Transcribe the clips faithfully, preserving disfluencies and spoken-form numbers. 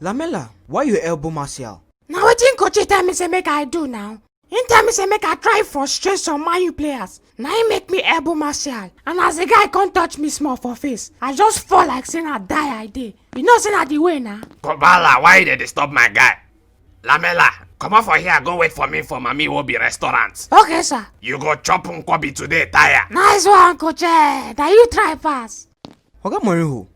Lamela, why you elbow Martial? Na wetin coach tell me say make I do now. He tell me say make I try frustrate some Man U players. Na him make me elbow Martial. And as the guy come touch me small for face, I just fall like say na die I dey. You know say na the way na. Kobala, why you dey disturb my guy? Lamela, comot for here, go wait for me for Mami Wobi restaurant. Okay, sir. You go chop nkwobi today, tire. Nice one, coach. Eh, na you try pass. Oga Mourinho,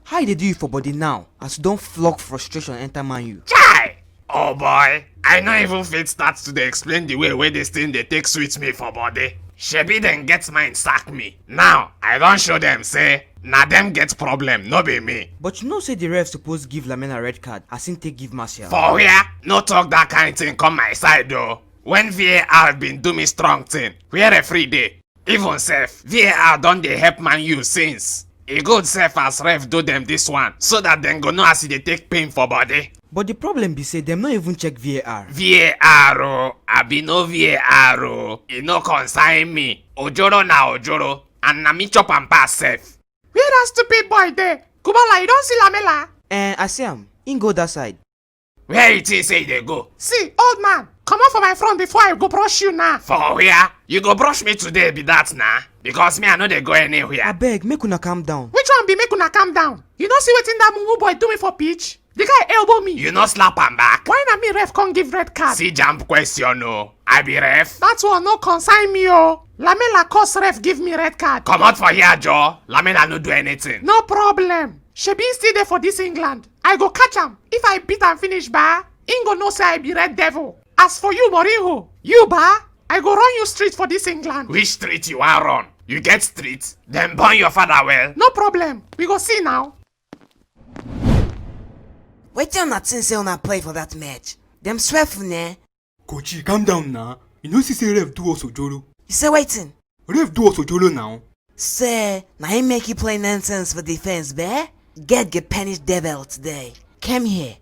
how e dey do you for body now as you don flog frustration enter Man U? Chai! Oh boy, I no even fit start to dey explain the way wey this thing dey take sweet me for body. Shebi dem get mind sack me. Now, I don show dem say na dem get problem, no be me. But you know say the ref suppose give Lamela red card as him take give Martial. For where? No talk that kind thing come my side though. When V A R been do me strong thing, where referee dey? Even sef, V A R don dey help Man U since. E good sef as ref do dem this one so that dem go know as e dey take pain for body. But the problem be say dem no even check V A R. V A R o, abi no V A R o, e no concern me. Ojoro na ojoro, and na me chop am pass sef. Where that stupid boy dey? Kubala, you don see Lamela? Eh, I see am. Him go that side. Where you think say you dey go? See, old man, comot for my front before I go brush you now. For where? You go brush me today be that na? Because me, I no dey go anywhere. Abeg, make una calm down. Which one be make una calm down? You no see wetin that mumu boy do me for pitch? The guy elbow me. You no slap am back? Why na me ref come give red card? See jump question o. I be ref? That one no concern me o. Lamela cause ref give me red card. Comot for here, Joe. Lamela no do anything. No problem. Shebi he still dey for this England. I go catch am. If I beat am finish, ba, he go know say I be red devil. As for you, Mourinho, you, ba, I go run you street for this England. Which street you wan run? You get street? Dem born your father well? No problem. We go see now. Wetin una think say una play for that match? Dem swear for ne? Kochi, calm down na. You no see say ref do us ojoro? You say wetin? Ref do us ojoro now. Say, na him make you play nonsense for defense, be? Get get punish devil today. Come here.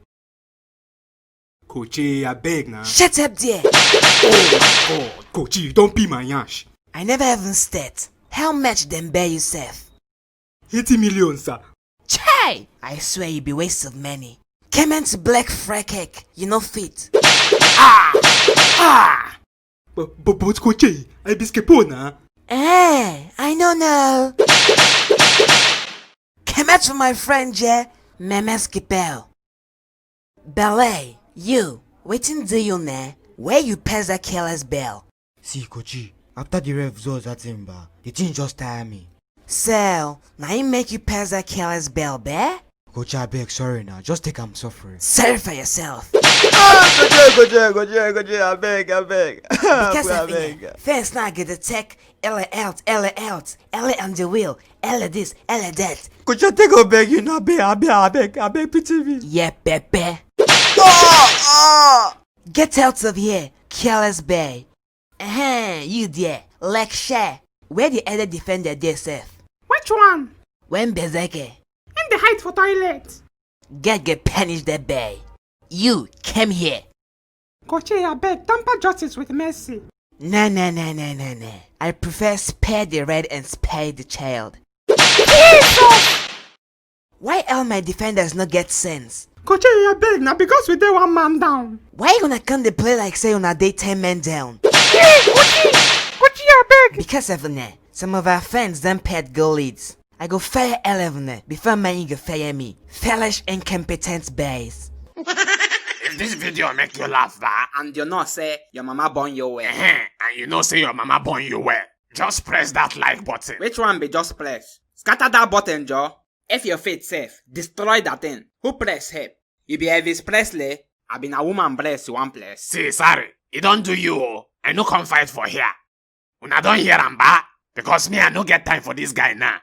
Kochi, abeg na. Shut up there. Oh my God, Kochi, you don pee my yansh. I never even start. How much dem bear you sef? Eighty million, sir. Chai! I swear you be waste of money. Came into black free kick, you no fit. Ah! Ah! But, but, but Kochi, I be skepo na. Eh, I no know. Come out for my friend, yeah? Meme Skipel. Ballet, you, wetin do you ne? Where you pass that careless bell? See, Kochi, after the ref exhaust that thing, ba, the thing just tire me. So, na him make you pass that careless bell, be? Kochi, abeg, sorry now. Just take am suffering. Sorry for yourself. Ah, Kochi, Kochi, Kochi, Kochi, abeg, abeg. Because of it, fans now get the tech, L A out, L A out, L A on the wheel, L A this, L A that. Kochi, take go beg you now, abeg, abeg, abeg, abeg, pity me. Yeah, Pepe. Ah, ah. Get out of here, careless boy. Eh, you there, like share. Where the other defender dey sef? Which one? When Bezeke. In the height for toilet. Get get punish that boy. You came here. Kochi, abeg, tamper justice with mercy. Nah, nah, nah, nah, nah, nah. I prefer spare the rod and spare the child. Jesus! Why all my defenders no get sense? Kochi, abeg, na because we dey one man down. Why you gonna come dey play like say una dey ten men down? Kochi, Kochi, abeg. Because of una, some of our fans don pet goal leads. I go fire eleven before many go fire me. Foolish, incompetent boys. If this video make you laugh, ba, and you know say your mama born you well, and you know say your mama born you well, just press that like button. Which one be just press? Scatter that button, Joe. If your faith safe, destroy that thing. Who press help? You be Elvis Presley? I been a woman bless you one place. See, sorry, e don do you o. I no come fight for here. Una don hear am, ba? Because me, I no get time for this guy now.